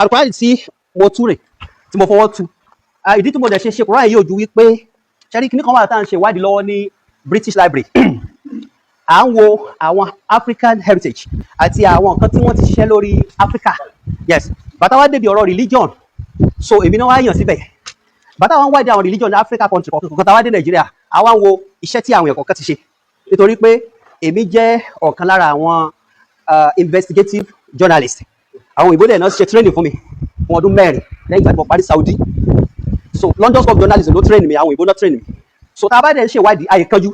Alukurani tí mo tú rè, tí mo fọwọ́ tu. Ah, ìdí tí mo dẹ̀ ṣe ṣe Quran yìí ò ju wípé ṣẹ́rí kíní kan wà tá à ń ṣe ìwádìí lọ́wọ́ ní British Library. À ń wo àwọn African heritage àti àwọn nǹkan tí wọ́n ti ṣiṣẹ́ lórí Africa. Yes, bàtà wá débi ọ̀rọ̀ religion, so èmi náà wá yàn síbẹ̀. Bàtà wọn wádìí àwọn religion ní Africa country kọ̀ọ̀kan kọ̀ọ̀kan, tá wá dé Nàìjíríà, àwa ń wo iṣẹ́ tí àwọn èèyàn kọ̀ọ̀kan ti ṣe, nítorí pé èmi jẹ́ ọ̀kan lára àwọn investigative journalist. Àwọn òyìnbó dẹ̀ náà ṣe training fún mi fún ọdún 4 lẹ́yìn ìgbà tí mo parí Saudi. So London School of Journalism ló train mi, àwọn òyìnbó náà train mi. So tá a bá dẹ̀ ń ṣe ìwádìí, àyè kanjú.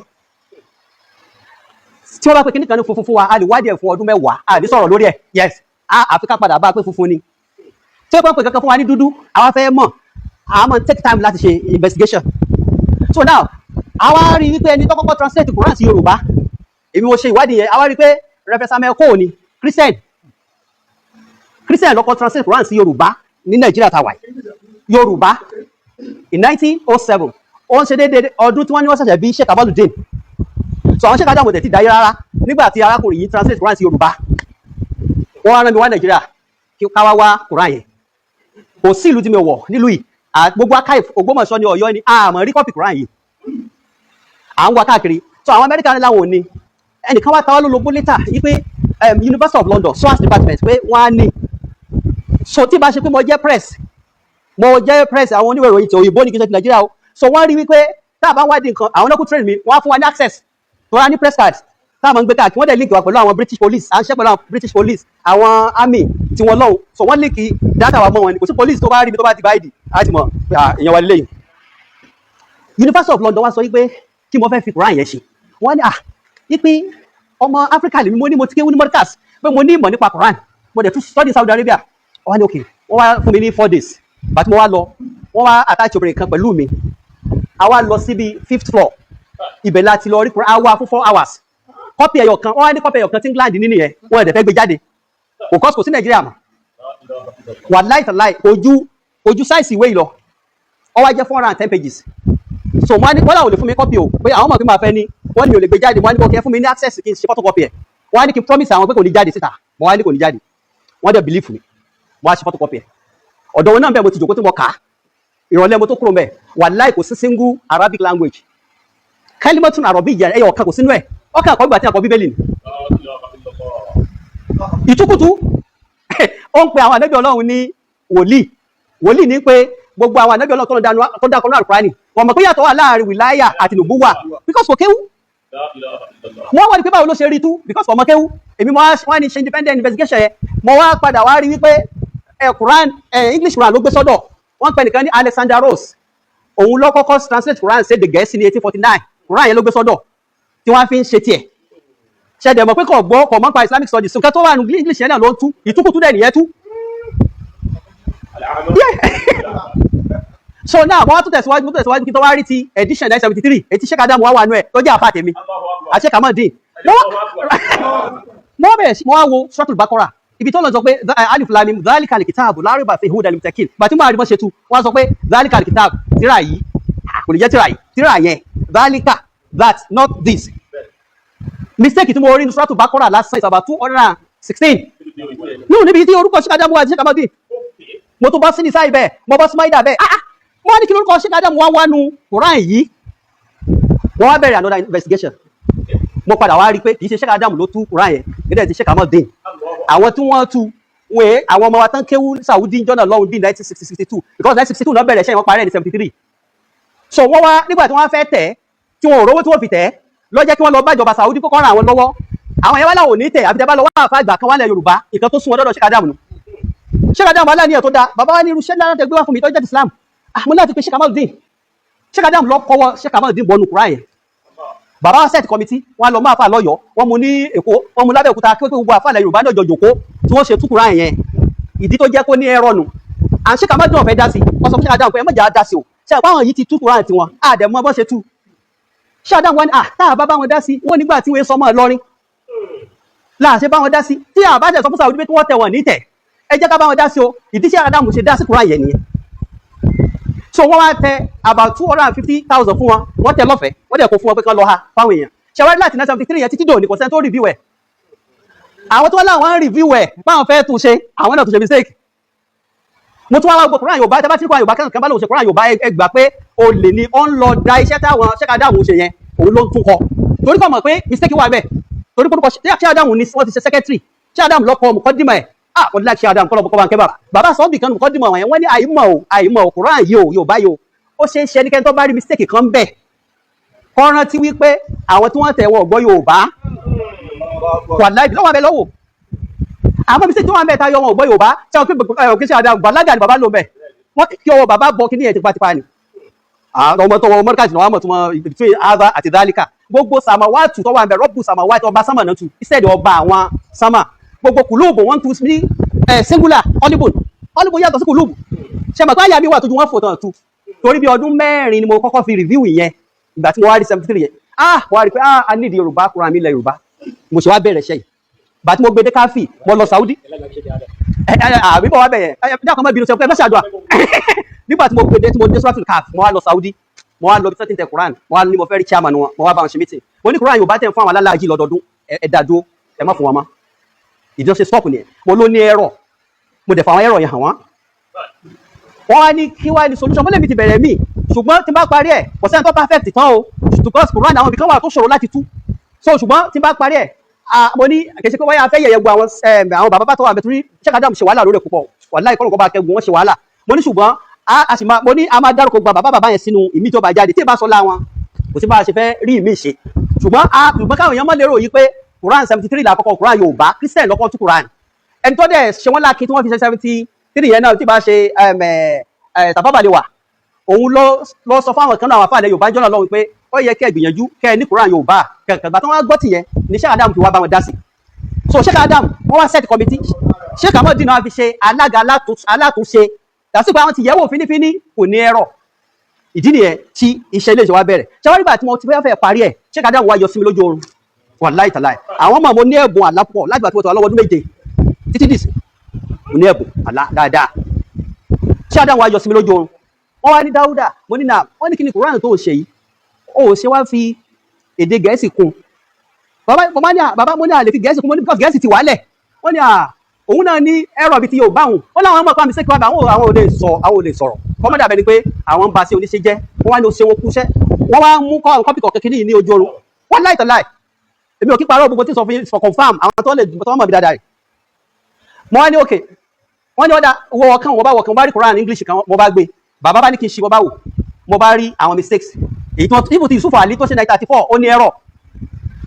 Tí wọ́n bá pe kíní kan ní funfun fún wa, a lè wádìí ẹ̀ fún ọdún 10, a ní sọ̀rọ̀ lórí ẹ̀. Yes, a àfi ká padà bá a pé funfun ni. Tí wọ́n bá pe kankan fún wa ní dúdú, àwa fẹ́ mọ̀, a máa take time láti ṣe investigation. So now, àwa rí wípé ẹni tó kọ́kọ́ translate Quran sí Yorùbá, èmi mo ṣe ìwádìí yẹn, àwa rí pé Reverend Samuel Cole ni. Christian ló kọ́ translate Quran sí Yorùbá ní Nàìjíríà tàwa yìí, Yorùbá, in 1907. Ó ń ṣe déédéé ọdún tí wọ́n ní wọ́n ṣẹ̀ṣẹ̀ bí Sheikh Kamaludin. So àwọn Sheikh Adamu tẹ̀ ti dáyé rárá nígbà tí arákùnrin yìí translate Quran sí Yorùbá. Wọ́n wá rán mi wá Nàìjíríà kí ká wá wá Quran yẹn. Kò sí ìlú tí mi wọ̀ nílùú yìí, gbogbo archive, Ògbómọ̀ṣọ́ ni, Ọ̀yọ́ ni, àmọ́ rí copy Quran yìí. À ń wá káàkiri. So àwọn Amẹ́ríkà ní láwọn ò ní. Ẹnìkan wá tawá lólobó later yìí pé University of London, SOAS department, pé wọ́n á ní. So tí bá ṣe pé mo jẹ́ press, àwọn oníwèé ìròyìn tí òyìnbó ní, kí n ṣe ti Nàìjíríà o. So wọ́n rí wípé tá a bá ń wádìí nǹkan, àwọn náà kú train mi, wọ́n á fún wa ní access tó rà ní press card tá a máa ń gbé káàkiri. Wọ́n dẹ̀ link wa pẹ̀lú àwọn British police. À ń ṣe pẹ̀lú àwọn British police, àwọn army tí wọ́n lọ́hùn. So wọ́n link data wa mọ́ wọn ni. Kò sí police tó bá rí mi tó bá ti bá ìdí á ti mọ̀ pé, ah, èèyàn wa lélẹ́yìn. University of London wá sọ wípé kí mo fẹ́ fi Quran yẹn ṣe. Wọ́n ní, ah, wípé ọmọ Africa lèmi, mo ní mo ti kéwú ní Markaz, pé mo ní ìmọ̀ nípa Quran, mo dẹ̀ tún study Saudi Arabia. Wọ́n ní okay. Wọ́n wá fún mi ní 4 days. Bàtí mo wá lọ, wọ́n wá attach obìnrin kan pẹ̀lú mi. A wá lọ síbi fifth floor, ibẹ̀ láti lọ rí Quran. A wá fún 4 hours, copy ẹyọ kan. Wọ́n wá ní copy ẹyọ kan tí England ní nìyẹn. Wọ́n ẹ̀dẹ̀ fẹ́ gbé jáde, kò kọ́, kò sí Nàìjíríà mọ́. Wàláì tàláì, ojú size ìwé yìí lọ. Ó wá jẹ́ 410 pages. So wọ́n ní wọ́n làwọn ò lè fún mi copy o, pé àwọn mọ̀ pé máa fẹ́ ní. Wọ́n ní mi ò lè gbé jáde. Wọ́n ní kò kẹ́ fún mi ní access kí n ṣe photocopy ẹ̀. Wọ́n á ní kí n promise àwọn pé kò ní jáde síta. Mo wá ní kò ní jáde. Wọ́n dẹ̀ believe mi. Wọ́n á ṣe photocopy ẹ̀. Ọ̀dọ̀ wọn náà bẹ́ẹ̀ mo ti jòkó tí mo kà á. Ìrọ̀lẹ́ mo tó kúrò mbẹ̀. Wàláì, kò sí single Arabic language, kalimatun arabiyya ẹyọ kan kò sínú ẹ̀. Ọkàn àkọ́gbà tí a kọ Bíbélì ni ìtukùtù. Ó ń pe àwọn ànábì Ọlọ́run ní wòlíì. Wòlíì ní pé gbogbo àwọn ànábì Ọlọ́run tó dákọ̀ ní Àlùkùránì, wọ́n mọ̀ pé yàtọ̀ wà láàrin wìláyà àti nùbúwà, because kò kéwú. Wọ́n wá ní pé báwo ló ṣe rí tú, because kò mọ̀ kéwú. Èmi mo wá ní ṣe independent investigation yẹn. Mo wá padà wá rí wípé ẹ Quran, ẹ English Quran ló gbé sọ́dọ̀. Wọ́n pè nìkan ní Alexander Rose. Òun ló kọ́kọ́ translate Quran sí èdè Gẹ̀ẹ́sì ní 1849. Quran yẹn ló gbé sọ́dọ̀ tí wọ́n fi ń ṣe tiẹ̀. Ṣẹ̀dẹ̀ mọ̀ pé kò gbọ́, kò mọ̀ nípa Islamic studies. Nǹkan tó wà ní English yẹn náà ló ń tú. Ìtúkùtù dẹ̀ nìyẹn tú. Yeah. So now, wọ́n tún tẹ̀síwájú, tún tẹ̀síwájú kí tó wá rí ti edition 973, èyí tí Sheikh Adamu wá wà nú ẹ̀, tó jẹ́ àfa tèmi àti Sheikh Kamaldeen. Mo wá bẹ̀rẹ̀ sí, mo wá wo Suratul Baqarah, ibi tó lọ sọ pé alif lam mim dhalikal kitabu la rayba fihi hudan lil muttaqin. Gbàtí mo àrí bọ́ ṣe tu, wọ́n sọ pé dhalikal kitab, tíra yìí kò lè jẹ́ tíra yìí, tíra yẹn, dhalika, that, not this. Mistake tí mo rí ní Suratul Baqarah lásán is about 216 nínú níbi tí orúkọ Sheikh Adamu wà àti Sheikh Kamaldeen. Mo tún bọ́ sí ní sáì bẹ́ẹ̀, mo bọ́ sí Maida bẹ́ẹ̀. Ah ah, mo wá ní kí lórúkọ Sheikh Adamu wá wánu Quran yìí? Wọ́n wá bẹ̀rẹ̀ another investigation. Mo padà wá rí i pé kì í ṣe Sheikh Adamu ló tú Quran yẹn gẹ́gẹ́ ti Sheikh Kamaldeen. Àwọn tí wọ́n tú wọ́n, àwọn ọmọ wa tán kéwú Saudi jọ́nà lọ́hùn bí 1960, 62, because 1962 náà bẹ̀rẹ̀ iṣẹ́ yẹn, wọ́n parí ẹ̀ ní 73. So wọ́n wá nígbà tí wọ́n fẹ́ tẹ̀, tí wọn ò rówó tí wọ́n fi tẹ̀, ló jẹ́ kí wọ́n lọ bá ìjọba Saudi kókó ràn àwọn lọ́wọ́. Àwọn yẹn wá láwọn ò ní tẹ̀ àfi tẹ́ bá lọ wá àfa àgbà kan wálẹ̀ Yorùbá. Nǹkan tó sún wọn dọ́dọ̀ Sheikh Adamu nù. Sheikh Adamu aláníyàn tó dáa. Bàbá wa ní irú iṣẹ́ ńlá tẹ gbé wá fún mi tó jẹ́ Islam. Ah, mo láti pe Sheikh Kamaldeen. Sheikh Adamu lọ kọ́wọ́ Sheikh Kamaldeen bọ́nu Kùránì yẹn. Bàbá wa set committee, wọ́n lọ máa fà lọ́yọ̀ọ́, wọ́n mú ní Èkó, wọ́n mú lábẹ́òkúta, kí gbogbo àfàlẹ̀ Yorùbá náà jọ jòkó tí wọ́n ṣe tú Kùránì yẹn. Ìdí tó jẹ́ kó ní ẹ̀rọ nù. À ń Sheikh Kamaldeen ọ̀fẹ́ dá sí. Wọ́n sọ fún Sheikh Adamu pé ẹ má jà á dá sí o, ṣe àpá àwọn yìí ti tú Kùránì tiwọn, àdẹ̀mọ́ bọ́ ṣe tú. Sheikh Adamu wọn ni, ah, tá a bá bá wọn dá sí, wọ́n nígbà tí wọ́n sọmọ Ìlọrin láàṣẹ bá wọn dá sí. Tí a bá ṣe sọ fún Saudi pé kí wọ́n tẹ̀ wọ́n ní tẹ̀, ẹ jẹ́ ká bá wọn dá sí o. Ìdí tí Adamu ṣe dá sí Kùránì yẹn nìyẹn. So wọ́n wá tẹ about 250,000 fún wọn. Wọ́n tẹ lọ́fẹ̀ẹ́, wọ́n dẹ̀ kó fún wọn pé kán lọ ha fáwọn èèyàn. Ṣẹwárí láti 1973 yẹn títí dòní, kò sẹ́ni tó review ẹ̀. Àwọn tó láwọn ń review ẹ̀ báwọn fẹ́ tún ṣe, àwọn náà tún ṣe mistake. Mo tún wá wá gbọ́ Quran Yorùbá. Tẹ́ bá ti kọ́ Yorùbá kẹ́kàn bá lóun ṣe Quran Yorùbá, ẹ gbà pé olè ni. Ó ń lọ da iṣẹ́ táwọn Sheikh Adamu ṣe yẹn, òun ló ń tún kọ, torí kọ́ mọ̀ pé mistake wà bẹ́ẹ̀, torí pé Sheikh Adamu ni wọ́n ti ṣe secretary. Sheikh Adamu lọ́kọ mùkọ́dìmọ̀ ẹ̀. Ah, wọ́n láti Sheikh Adamu kọ́ lọ́kọ́ bá ń kẹ́ bàbá. Bàbá sọ bì kan mùkọ́dìmọ̀ wọn yẹn, wọ́n ní àìmọ̀ o, àìmọ̀ o, Quran yìí o, Yorùbá yìí o, ó ṣe é ṣe ẹnikẹ́ni tó bá rí mistake kan bẹ́ẹ̀ kọ́ rántí wípé àwọn tí wọ́n tẹ̀ wọ́n gbọ́ Yorùbá. Wàláì lọ́wọ́ abẹ lọ́wọ́ àwọn mistake tó wà mẹ́ta yọ wọn ò gbọ́ Yorùbá. Tí wọ́n pè é kí ṣe àdá bàlágà ni bàbá lò bẹ̀ wọ́n kí ọwọ́ bàbá bọ kí ní ẹ̀ tipátipá ni. Àwọn ọmọ tó wọ mọ́ríkàsì náà wọ́n mọ̀ tó mọ̀ between hadha àti dhalika. Gbogbo samawatu tó wà ń bẹ̀, rọ́bù samawatu, ọba sámà náà tu instead ọba àwọn sámà. Gbogbo kùlùbù wọ́n tu ní singular. Qalbun, qalbun yàtọ̀ sí kùlùbù. Ṣe mọ̀ pé àyà mi wà tó ju wọ́n fò tán tu, torí bí ọdún 4 ni mo kọ́kọ́ fi review ìyẹn. Ìgbà tí mo wá rí 73 yẹn, ah, mo wá rí pé, ah, I need Yorùbá Quran mi ilẹ̀ Yorùbá. Mo ṣe wá bẹ̀rẹ̀ ṣe yìí. Bàtí mo gbé dé káfí, mo lọ Saudi, àbí bọ̀ wá bẹ̀yẹn ẹ dákun, má bínú, sọ pé ẹ má ṣàdúrà. Nígbà tí mo gbé dé, tí mo dé Suratul Kahf, mo wá lọ Saudi, mo wá lọ bí sẹ́tìntẹ̀ Quran, mo wá ní mo fẹ́ rí chairman wọn. Mo wá bá wọn ṣe meeting. Mo ní Quran Yorùbá tẹ̀ ń fún àwọn alálàájì lọ́dọọdún, ẹ dá dúró, ẹ má fún wọn mọ́. Ìjọ ṣe stop nìyẹn. Mo ló ní error, mo dẹ̀ fà àwọn error yẹn hàn wọ́n. Wọ́n wá ní kí wá ní solution. Mo lè mi ti bẹ̀rẹ̀ mí, ṣùgbọ́n tí n bá parí ẹ̀, kò sẹ́ni tó perfect tán o, because Quran, àwọn ibìkan wà tó ṣòro láti tú. So ṣùgbọ́n tí n bá parí ẹ̀, mo ní kì í ṣe pé wáyà fẹ́ yẹ̀yẹ̀ gbọ́ àwọn bàbá bá tó wà bẹ̀, torí Sheikh Adam ṣe wàhálà lórí ẹ̀ púpọ̀. Wàláhì, kọ́nù kọ́ bá kẹ́gun, wọ́n ṣe wàhálà. Mo ní ṣùgbọ́n a sì máa, mo ní a máa dárúkọ gba bàbá bàbá yẹn sínú ìmí tó bá jáde. Tí ì bá sọ lá wọn, kò sí bá a ṣe fẹ́ rí ìmí ṣe. Ṣùgbọ́n káwọn èèyàn má lérò yìí pé Quran 73 là àkọ́kọ́ Quran Yorùbá. Christian lọ́kọ́ tú Quran. Ẹni tó dẹ̀ ṣe wọ́n lákin tí wọ́n fi ṣe 73 yẹn náà, tí bá ṣe Tafawa Balewa, òun ló sọ fáwọn kan náà, àwọn afáàlẹ̀ Yorùbá jọ́nà lọ́wọ́ pé ó yẹ kẹ́ ẹ gbìyànjú kẹ́ ẹ ní Quran Yorùbá kẹ̀kẹ́. Gbà tí wọ́n gbọ́ tìyẹn ní Sheikh Adam fi wá bá wọn dá sí. So Sheikh Adam, wọ́n wá set committee. Sheikh Ahmad náà fi ṣe alága alátúnṣe lásìkò. Àwọn ti yẹ̀wò fínífíní, kò ní error. Ìdí nìyẹn tí iṣẹ́ ilé ìṣe wa bẹ̀rẹ̀. Ṣé wọ́n nígbà tí mo ti fẹ́ fẹ́ parí ẹ̀, Sheikh Adam wá yọ sí mi lójú oorun. Wàláhì tàláhì, àwọn ọmọ mo ní ẹ̀bùn àlá púpọ̀ láti gbà tí mo ti wà lọ́wọ́ ọdún 7 títí dìsí. Mo ní ẹ̀bùn àlá dáadáa. Sheikh Adam wá yọ sí mi lójú oorun. Wọ́n wá ní, "Dáúdà." Mo ní, "Nà." Wọ́n ní, "Kí ni Kùránì tó ń ṣe yìí? Ó ṣe wá fi èdè Gẹ̀ẹ́sì kún?" Bàbá, mo máa ní à, bàbá, mo ní à lè fi Gẹ̀ẹ́sì kún. Mo ní because Gẹ̀ẹ́sì ti wálẹ̀. Wọ́n ní à, òun náà ní ẹ̀rọ bíi ti Yorùbá òun. Ó láwọn ọmọ kan mi sẹ́kì wá bá àwọn, ò lè sọ, àwọn ò lè sọ̀rọ̀ kọ́mọ́dà bẹ́ẹ̀ ni pé àwọn ń ba sí oníṣẹ́ jẹ́. Wọ́n wá ní o ṣe wọn kúṣẹ́. Wọ́n wá mú kọ́ àwọn copy kọ̀ọ̀kan kìíní ní ojú oorun. Wọ́n láì tẹ̀láì, èmi ò kí parọ́. Gbogbo tí sọ fún yín sọ confirm, àwọn tó lè tó mọ̀ mí dáadáa rẹ̀. Mo wá ní okay. Wọ́n ní ọ̀dà wọ ọ̀kan. Wọ́n bá wọ̀ kan, wọ́n bá rí Quran English kan, mo bá gbé. Bàbá bá ní kí n ṣí, mo bá wò, mo bá rí àwọn mistakes èyí tí wọ́n ibùtí Yusuf Ali tó ṣe 1934, ó ní error.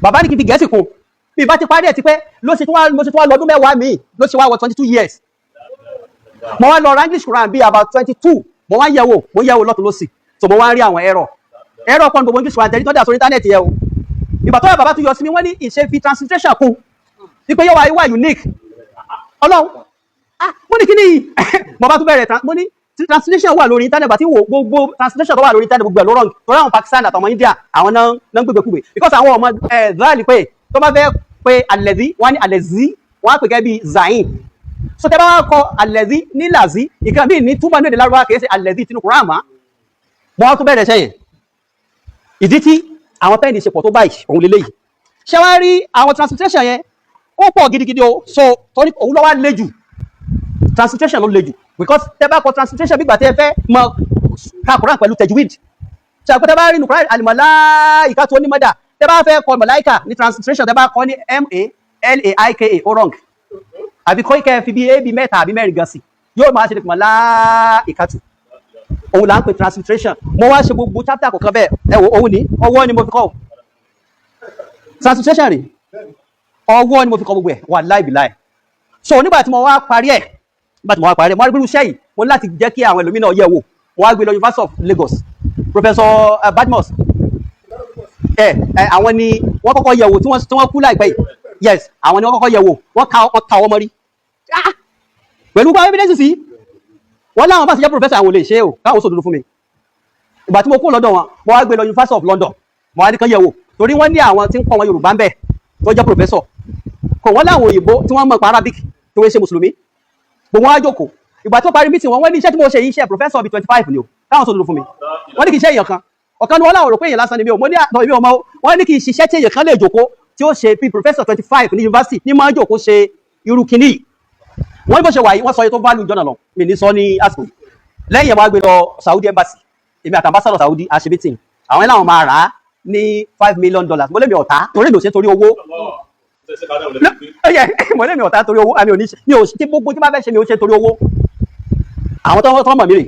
Bàbá ní kí n fi Gẹ̀ẹ́sì kún. Bí bá ti parí ẹ̀ ti pẹ́ ló ṣe tó wá, mo ṣe tó wá lọ́dún 10 míì ló ṣe wá wọ 22 years. Mo wá lọ ra English Quran bíi about 22. Mo wá yẹ̀wò, mo yẹ̀wò lọ́tún lọ́sì. So mo wá ń rí àwọn error. Error pọ̀ ní gbogbo English Quran tẹ̀lé tó dà sórí internet yẹ o. Ìgbà tó yà, bàbá tó yọ sí mi, wọ́n ní ìṣe fi transliteration kún wípé yóò wá wá unique. Ọlọ́run, ah, mo ní kíní yìí? Mo bá tún bẹ̀rẹ̀. Mo ní translation wà lórí internet àti wo gbogbo translation tó wà lórí internet, gbogbo ẹ̀ ló wrong, torí àwọn Pakistan àtàwọn India, àwọn náà náà ń gbégbé kúgbè, because àwọn ọmọ ẹ̀ zali pé tó bá fẹ́ pé alẹ́zí, wọ́n ní alẹ́zí, wọ́n á pè gẹ́gẹ́ bí zain. So tẹ́ bá wá kọ alẹ́zí ní làzí, ìkan bíi ní túmọ̀ ní èdè Lárúbáwá, kìí ṣe alẹ́zí tinú Kùránì mọ́. Mo wá tún bẹ̀rẹ̀ sẹ́yìn. Ìdí tí àwọn pẹ́ẹ́nì ṣe pọ̀ tó báyìí, òun lélẹ́yìí. Ṣé wá rí àwọn transliteration yẹn, ó pọ̀ gidigidi o. So torí òun ló wá le jù, transliteration ló le jù, because tẹ́ bá kọ transliteration, bí gbà tẹ́ fẹ́ mọ ka Quran pẹ̀lú tajwid. Ṣe àpẹẹrẹ bá rí nù Quran, alimalaika tó ní mọ́dà, tẹ́ bá fẹ́ kọ màláìkà ní transliteration, tẹ́ bá kọ ní m a l a i k a, ó wrong. Àbí kọ́ kẹ́ fi bí a bí mẹ́ta àbí mẹ́rin gan sí, yóò máa ṣe ní màláìka tù. Òun là ń pè transliteration. Mo wá ṣe gbogbo chapter kọ̀ọ̀kan bẹ́ẹ̀. Ẹ wo, òun ní ọwọ́ ni mo fi kọ́ o. Transliteration rè, ọwọ́ ni mo fi kọ́ gbogbo ẹ̀, wallahi billahi. So nígbà tí mo wá parí ẹ̀, nígbà tí mo wá parí ẹ̀, mo wá rí pé irú iṣẹ́ yìí, mo ní láti jẹ́ kí àwọn ẹlòmíràn yẹ̀ wò. Mo wá gbé lọ University of Lagos. Professor Badmus, ẹ ẹ àwọn ni wọ́n kọ́kọ́ yẹ̀ wò, tí wọ́n kú láìpẹ́ yìí. Yes, àwọn ni wọ́n kọ́kọ́ yẹ̀ wò. Wọ́n ka ọwọ́ mọ́rí. Ah! Pẹ̀lú bá evidence sí, wọ́n láwọn bá ti jẹ́ professor, àwọn ò lè ṣe o, káwọn sòdodo fún mi. Ìgbà tí mo kúrò lọ́dọ̀ wọn, mo wá gbé lọ University of London. Mo wá ní kán yẹ̀ wò, torí wọ́n ní àwọn tí ń kọ́ wọn Yorùbá ń bẹ̀ tó jẹ́ professor kò wọ́n láwọn òyìnbó tí wọ́n mọ̀ pa Arabic tí wọ́n ṣe mùsùlùmí, gbogbo wọn á jókòó. Ìgbà tó parí meeting wọn, wọ́n ní iṣẹ́ tí mo ṣe yìí, iṣẹ́ professor bíi 25 ni o. Káwọn sòdodo fún mi. Wọ́n ní kì í ṣe èèyàn kan ọ̀kan ni wọ́n láwọn rò pé èèyàn lásán ni mi ò. Mo ní àtọ̀ èmi ò mọ̀ o. Wọ́n ní kì í ṣiṣẹ́ tí èèyàn kan lè jókòó tí ó ṣe bí professor 25 ní university ní máa ń jókòó ṣe irú kinní yìí. Wọ́n bó ṣe wà yìí, wọ́n sọ iye tó value jọ́nà lọ, mi ní sọ ní àsìkò yìí. Lẹ́yìn ẹ̀, wọ́n á gbé lọ Saudi embassy. Èmi àti ambassador Saudi a ṣe meeting. Àwọn ẹ̀ láwọn máa rà á ní $5 million. Mo lé mi ọ̀tá torí mi ò ṣe torí owó. Mo lé mi ọ̀tá torí owó. Àmì ò ní ṣe, mi ò ṣe gbogbo tí bá fẹ́ ṣe, mi ò ṣe torí owó. Àwọn tó mọ̀ mí rè.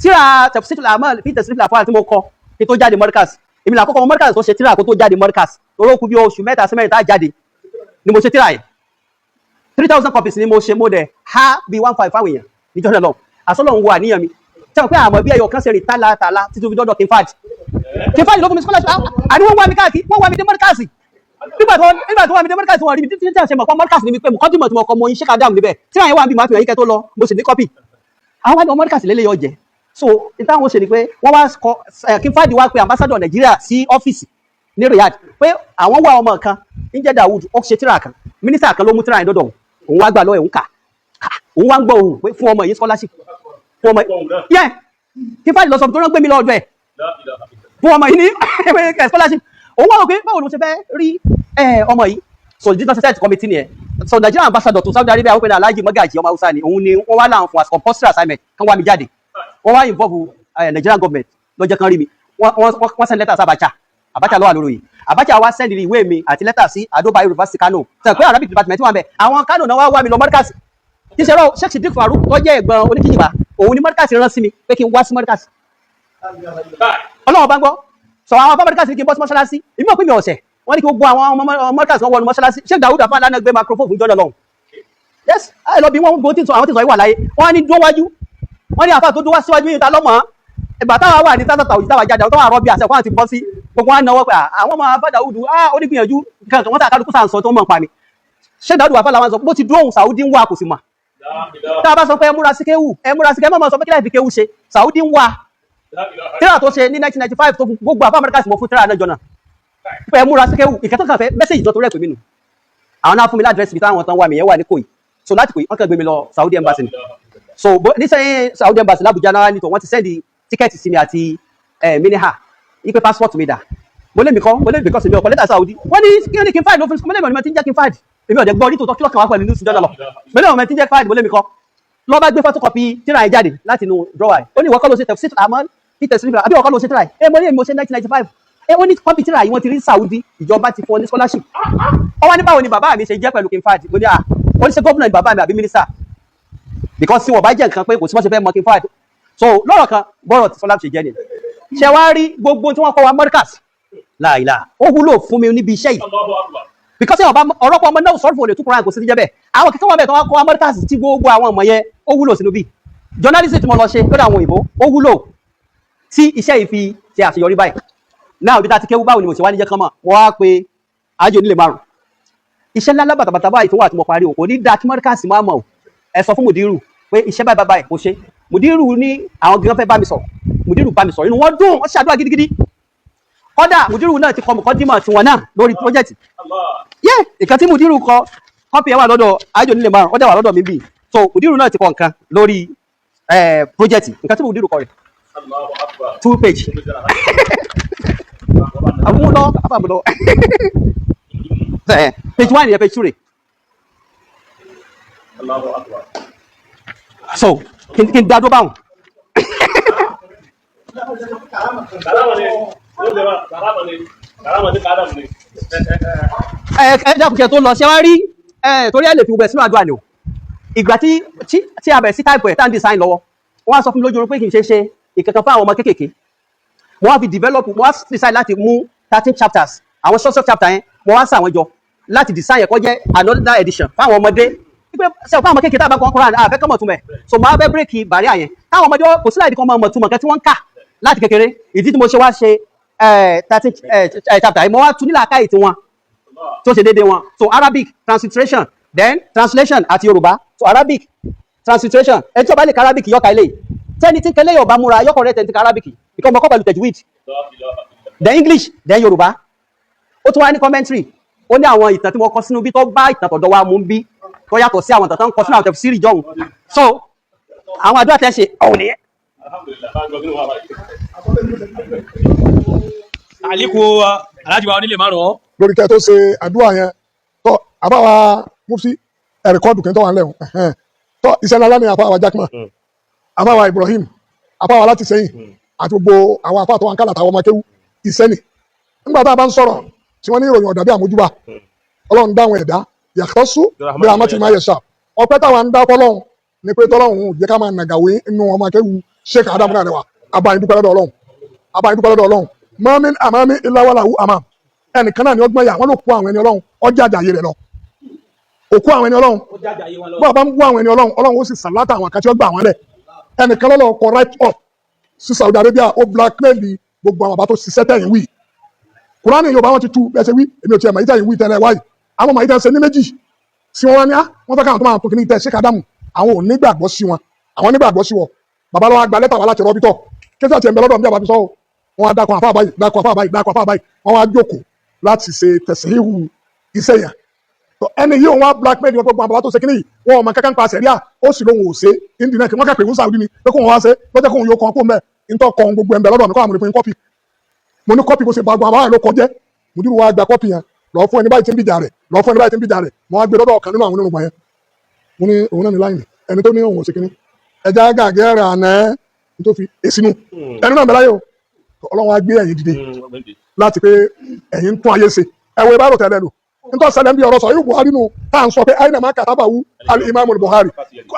Tíra Tafsirul Amal fi Tasrifil Af'al tí mo kọ kí tó jáde Markaz, èmi là kọ́kọ́ Markaz tó ṣe tíra kó tó jáde Markaz. Torí ó kù bí oṣù 3 sí 4 tá a jáde ni mo ṣe tíra yìí. 3,000 copies ni mo ṣe. Mo dẹ̀ ha bí 1.5 fáwọn èèyàn níjọ́ náà lọ. Àsọlọ̀ ń wo àníyàn mi tí wọ́n pé àmọ́ bí ẹyọ kan ṣe rìn tálá tálá títí fi dọ́dọ̀ King Fahd. King Fahd ló fún mi scholarship. Àní wọ́n wá mi káàkiri, wọ́n wá mi dé Markaz. Nígbà tó wá mi dé Markaz, wọ́n rí mi títí tí a ṣe mọ̀ pé Markaz ni mi, pé mọ̀kọ́dìmọ̀ tí mo kọ mọ iṣẹ́ kádàm níbẹ̀ tí àyẹ̀wò àbí màá fi hàn yín kẹ́ tó lọ. Mo sì ní copy. Àwọn wá ní ọmọ Markaz lélẹ̀ yọ jẹ. So ìtàwọn ṣe ni pé wọ́n wá kọ King Fahd wá pé ambassador Nàìjíríà sí ọ́fíìsì ní Riyadh pé àwọn wá ọmọ kan ń jẹ́ Dawood, ó ṣe tíra kan, mínísítà kan ló mú tíra yẹn dọ́dọ̀ òun. Òun wá gbà lọ́wọ́ ẹ̀, òun kà. Òun wá ń gbọ́ òun pé fún ọmọ yìí scholarship, fún ọmọ yẹ. King Fahd lọ sọ tó rán gbé mi lọ́dọ̀ ẹ̀, fún ọmọ yìí ní scholarship. Òun wá wò pé báwo ló ṣe fẹ́ rí ọmọ yìí. So the set committee nìyẹn. So Nigerian ambassador to Saudi Arabia, wọ́n pè ní Alhaji Magaji, ọmọ Hausa ni. Òun ni wọ́n wá láwọn fún as compulsory assignment kan wá mi jáde. Wọ́n wá involve Nigerian government lọ́jọ́ kan rí mi. Wọ́n send letter sí Abacha. Abacha ló wà lórí yìí. Abacha wá send ìwé mi àti lẹ́tà sí Ado Bayero University Kano, sọ pé Arabic department wà bẹ̀. Àwọn Kano náà wá wá mi lọ Markaz. Kí ṣe rọ Sheikh Sidik Farouk tó jẹ́ ẹ̀gbọ́n oníkìjìbá, òun ni Markaz rán sí mi pé kí n wá sí Markaz. Ọlọ́wọ́n bá ń gbọ́ sọ àwọn afá Markaz ní kí n bọ́ sí mọ́ṣáláṣí. Èmi ò pín mi ọ̀sẹ̀. Wọ́n ní kí gbogbo àwọn ọmọ Markaz kan wọnú mọ́ṣáláṣí. Sheikh Dawud afa lánàá gbé microphone fún jọ́nà lọ́hùn. Yes, ẹ lọ bí wọ́n gbọ́ tí àwọn tí sọ wà láyé. Wọ́n ní dúró wájú, wọ́n ní àfáà tó dúró wá síwájú yìí, ta lọ́mọ́ ìgbà táwa wà ní tátàtà òjì táwa jáde, àwọn tó wà rọ́bì àṣẹ fún àti bọ́ sí gbogbo wọn náwó pé àwọn ọmọ afá Dawud, ah, ó ní gbìyànjú kankan. Wọ́n tà kálukú sàn sọ tó mọ̀ pa mi. Sheikh Dawud afa làwọn sọ bó ti dúró òun Saudi ń wá, kò sì mọ̀. Tá a bá sọ pé ẹ múra sí kéwù, ẹ múra sí kéwù, ẹ má sọ pé kí láì fi kéwù ṣe. Saudi ń wá tíra tó ṣe ní 1995 tó fún gbogbo àfá Amẹ́ríkà sì mọ̀ fún tíra náà jọ náà pé ẹ múra sí kéwù. Ìkẹtọ́ kan fẹ́ message tó rẹ̀ pè mí nù. Àwọn náà fún mi ládírẹ́sì ibi táwọn tán wà mí yẹn wà ní Kòyí. So láti Kòyí, wọ́n kàn gbé mi lọ Saudi embassy ni. So nísìnyí Saudi embassy l'Abuja náà nítò, wọ́n ti send ticket sí mi àti miniha ipe passport mi dà. Mo lé mi kọ́, mo lé mi because mi ọkọ̀ lẹ́tà Saudi. Wọ́n ní kí ní King Fahd ló fún mi. Mo lé mi ọ̀nà tí ń jẹ́ King Fahd, èmi ọ̀dẹ̀ gbọ́ nítòótọ́. Kí lọ́kàn wá pẹ̀lú news jọ́nà lọ? Mo lé ọ̀nà tí ń jẹ́ Fahd, mo lé mi kọ́. Lọ́ bá gbé photocopy tíra yẹn jáde láti inú drawer ẹ̀. Ó ní ìwọ kọ́ ló ṣe Tafsir Amal fi Tafsir, àbí ìwọ kọ́ ló ṣe tíra yìí? Ẹ mo ní èmi mo ṣe 1995. Ẹ ó ní copy tíra yìí, wọ́n ti rí Saudi, ìjọba ti fún ọ ní scholarship. Ó wá ní báwo ni bàbá mi ṣe jẹ́ pẹ̀lú King Fahd? Mo ní à, ó ní ṣe gómìnà ni bàbá mi àbí mínísítà? Because tí wọ́n bá jẹ́ nǹkan pé kò sí wọ́n ṣe fẹ́ mọ King Fahd. So lọ́rọ̀ kan, bọ́rọ̀ tí sọlá ṣe jẹ́ nìyẹn. Ṣe wá rí gbogbo tí wọ́n kọ́ wa Markaz láìláà, ó wúlò fún mi níbi iṣẹ́ yìí because ọba ọ̀rọ̀pọ̀ ọmọ náà sọ̀rọ̀ fún olè tó kúrò, kò sí ti jẹ́ bẹ́ẹ̀. Àwọn kíkọ́ wọn bẹ̀ tó wọ́n kọ́ wa Markaz tí gbogbo àwọn ọmọ yẹn, ó wúlò sínú bí journalism tí mo lọ ṣe lọ́dọ̀ àwọn òyìnbó, ó wúlò tí iṣẹ́ yìí fi ṣe àṣeyọrí báyìí náà. Ibi tá a ti kéwú, báwo ni mo ṣe wá ní jẹ́ kán mọ̀? Mo wá pé àjò nílé márùn iṣẹ́ ńlá bàtàbàtà báyìí tó wà tí mo parí o, kò ní dáa kí Markaz máa mọ̀ o. Ẹ sọ fún mùdírù pé iṣẹ́ báyìí báyìí mo ṣe. Mùdírù ní àwọn gan fẹ́ bá mi sọ̀rọ̀. Mùdírù bá mi sọ̀rọ̀, inú wọn dùn, wọ́n ṣàdúrà gidigidi. Kọ́dà mùdírù náà ti kọ mùkọ́dímọ̀ tiwọn náà lórí project yẹ. Ìkan tí mùdírù kọ, copy ẹ̀ wà lọ́dọ̀ àjò nílé márùn, ó dẹ̀ wà lọ́dọ̀ mi bì. So mùdírù náà ti kọ nǹkan lórí project. Nǹkan tí mùdírù kọ rẹ̀, two page àbúmúlọ àbàmúlọ, page one yẹ, page two rẹ̀. Allahu Akbar. So kí n dá dó báwọn. Karama ni, ó lè wá, karama ni, karama ni, karama ni. Ẹ dákun, kí ẹ tó lọ, ṣé wá rí ẹ, torí ẹ lè fi gbogbo ẹ sínú àdúrà ni o. Ìgbà tí a bẹ̀rẹ̀ sí type ẹ̀, tá à ń design lọ́wọ́, wọ́n á sọ fún mi lójú oorun pé kì í ṣe ṣe ìkankan fún àwọn ọmọ kéékèèké. Mo wá fi develop, mo wá decide láti mú 13 chapters, àwọn short short chapter yẹn, mo wá sàwọn jọ láti design ẹ̀kọ́ jẹ́ another edition fáwọn ọmọdé, wípé ṣe fún àwọn kéékèèké tá a bá kọ́ Quran, àfẹ́ kọ́mọ̀ túmẹ̀. So mo wá fẹ́ break barrier yẹn táwọn ọmọdé kò sí láì kọ́ mọ̀ túmọ̀ nǹkan tí wọ́n ń kà láti kékeré. Ìdí tí mo ṣe wá ṣe 13 chapter yìí, mo wá tún nílà káyì tiwọn tó ṣe déédéé wọn. So Arabic transliteration, then translation àti Yorùbá. So Arabic transliteration, ẹni tí ó bá lè ka Arabic yọka ilé tẹ́ni tí ń kẹlẹ́ yọba múra yọkọ̀ rẹ̀ tẹ́ni tí ka Arabic because mo kọ́ pẹ̀lú tajwid, then English, then Yorùbá. Ó tún wá ní commentary. Ó ní àwọn ìtàn tí mo kọ sínú bí tó bá ìtàn tọ̀dọ̀ wa mú bí tó yàtọ̀ sí àwọn ìtàn tó ń kọ sínú àwọn tẹ̀fsírì jọ̀hún. So àwọn àdúrà tẹ́ ṣe ọ̀hún nìyẹn. Alhamdulillah, bá ń gbọ́ kí ló wà báyìí. Àlékún aláàjì wa onílé márùn-ún. Lórí kẹ́ tó ṣe àdúrà yẹn tó àbáwa mufti ẹ record kí n tó wà nílẹ̀ o. Tọ́ iṣẹ́ ńlá ní àfa àwa Jackman, àfa àwa Ibrahim, àfa àwa láti sẹ́yìn àti gbogbo àwọn àfa àtọwọn kálá àtàwọn ọmọ akéwú iṣẹ́ ni. Nígbà tá a bá ń sọ̀rọ̀ tí wọ́n ní ìròyìn ọ̀dà bí àmójúbà, Ọlọ́run dáhùn ẹ̀dá yàtọ̀ sú bí a ti máa yẹ sá. Ọpẹ́ táwa ń dá fọlọ́run ni pé tọ́lọ́run ò jẹ́ ká máa nàgàwé inú ọmọ akéwú Sheikh Adamu náà rẹwà. Abayín dúpẹ́ lọ́dọ̀ Ọlọ́run, abayín dúpẹ́ lọ́dọ̀ Ọlọ́run. Mọ́mí àmàmí ìlàwọ́làwù àmàm ẹnìkan náà ni ọgbọ́n yà wọ́n ló kó àwọn ẹni Ọlọ́run ọjà àjàyè rẹ̀ lọ òkú àwọn ẹni Ọlọ́run. Ó jáde ayé wọn lọ. Bó a bá ń bú àwọn ẹni Ọlọ́run, Ọlọ́run ó sì sàlátà àwọn kan tí ó gbà wọ́n lẹ̀. Ẹnìkan lọ́lọ́ kọ write up sí Saudi Arabia, ó blackmail gbogbo àwọn bàbá tó ṣiṣẹ́ tẹ̀yìn wí. Kùránì Yorùbá wọn ti tú bẹ́ẹ̀ ṣe wí. Èmi ò tiẹ̀ mọ̀ yìí tẹ̀yìn wí tẹ́lẹ̀ wáyìí. Àwọn mọ̀ yìí tẹ́ ṣe ní méjì sí wọn wá ní á wọ́n fẹ́ káwọn tó máa tó kíní tẹ́ ṣé kádàmù. Àwọn ò nígbàgbọ́ sí wọn, àwọn nígbàgbọ́ sí wọn. Bàbá lọ́wọ́ gba lẹ́tà wá láti rọ́bítọ̀ kéṣà tiẹ̀ ń bẹ lọ́dọ̀ mi àbá fi sọ ọ́. Wọn á dákọ̀ àfáà báyìí, dákọ̀ àfáà báyìí, dákọ̀ àfáà báyìí. Wọn wá jókòó láti ṣe tẹ̀síhù iṣẹ́ yẹn. Tọ ẹni yìí, òun wá blackmail wọn, gbogbo àwọn bàbá tó ṣe kíní yìí, wọn ò mọ kankan pa sẹ̀ríà. Ó sì lóhun ò ṣe indi náà kí wọ́n kà pé ń Saudi ni pé kóun wá ṣe lọ́jọ́ kóun yóò kàn kó mbẹ́ ntọ́ kọ́ ohun gbogbo ẹ̀ ń bẹ lọ́dọ̀ mi kọ́ àwọn olùfún copy. Mo ní copy bó ṣe ba gbogbo àwọn àlọ́ kọjẹ́. Mo dúró wá gba copy yẹn lọ fún ẹni báyìí tí ń bìjà rẹ̀, lọ fún ẹni báyìí tí ń bìjà rẹ̀. Mo wá gbé lọ́dọ̀ ọ̀kan nínú àwọn onírùngbà yẹn. Mo ní òun náà ní láìní ẹni tó ní òun ò ṣe kíní ẹja gàgẹ́ rẹ̀ àná tó fi èsì nu ẹni náà bẹ láyé o. Ọlọ́run á gbé ẹ̀yìn dìde láti pé ẹ̀yin ń tún ayé ṣe. Ẹ̀wọ̀ ìbárò tẹ̀lé lò nítorí ṣẹlẹ̀ ń bí ọ̀rọ̀ sọ yóò Buhari nù tá à ń sọ pé àyìnà máa kàtàbà wú al-Imam Buhari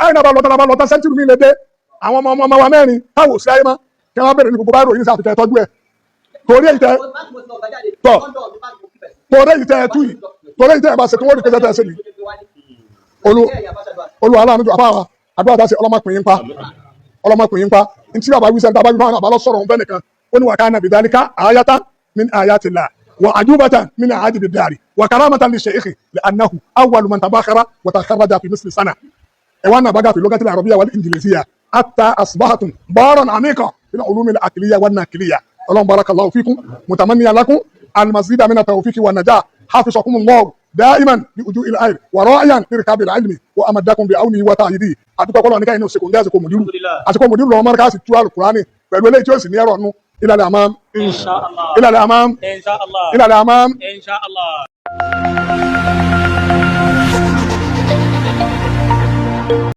àyìnà bá lọ́tà bá lọ́tà century mi lè dé. Àwọn ọmọ ọmọ wa mẹ́rin táwọn ò sí ayé mọ́ kí wọ́n bẹ̀rẹ̀ ní gbogbo báyìí ròyìn sí àtúntẹ̀ tọ́jú ẹ̀ torí èyí tẹ tọ́ torí èyí tẹ ẹ tú yìí, torí èyí tẹ ẹ bá ṣe kí wọ́n rí pé tẹ ẹ ṣe nìyí. Olú aláàánú jù àbá wa àdúrà dá sí ọlọ́mọkùnrin pa, ọlọ́mọkùnrin pa. Ntí bàbá wí sẹ́ni tàbá wí fáwọn àbá lọ sọ̀rọ̀ òun fẹ́ nìkan. Ó ní wa kana bidhalika ayatan min ayatillah wa ajubatan min ajabi dari wa karamatan li shaykhi li'annahu awwalu man tabakhara wa takharraja fi misli sana ẹ̀wọ̀n náà baga fi lugati al-arabiyya wal injiliziyya hatta asbahatum baran amika fil ulum al-aqliyya wan naqliyya. Ọlọ́run, barakallahu fikum, mutamanniyan lakum al-mazida min at-tawfiqi wan najah. Hafizakum Allah daiman bi wujuhi al-khayr wa ra'iyan li rikabi al-ilmi wa amadakum bi awnihi wa ta'yidihi. Àdúgbò kọlọ ní káyìn ní òsèkò ní àsìkò mùdírù, àsìkò mùdírù lọ́wọ́ mọ́ríkà sì tú alukurani pẹ̀lú eléyìí tí ó sì ní ẹ̀rọ nù. Ila al-amam. Insha Allah. Ila al-amam. Insha Allah. Ila al-amam. Insha Allah.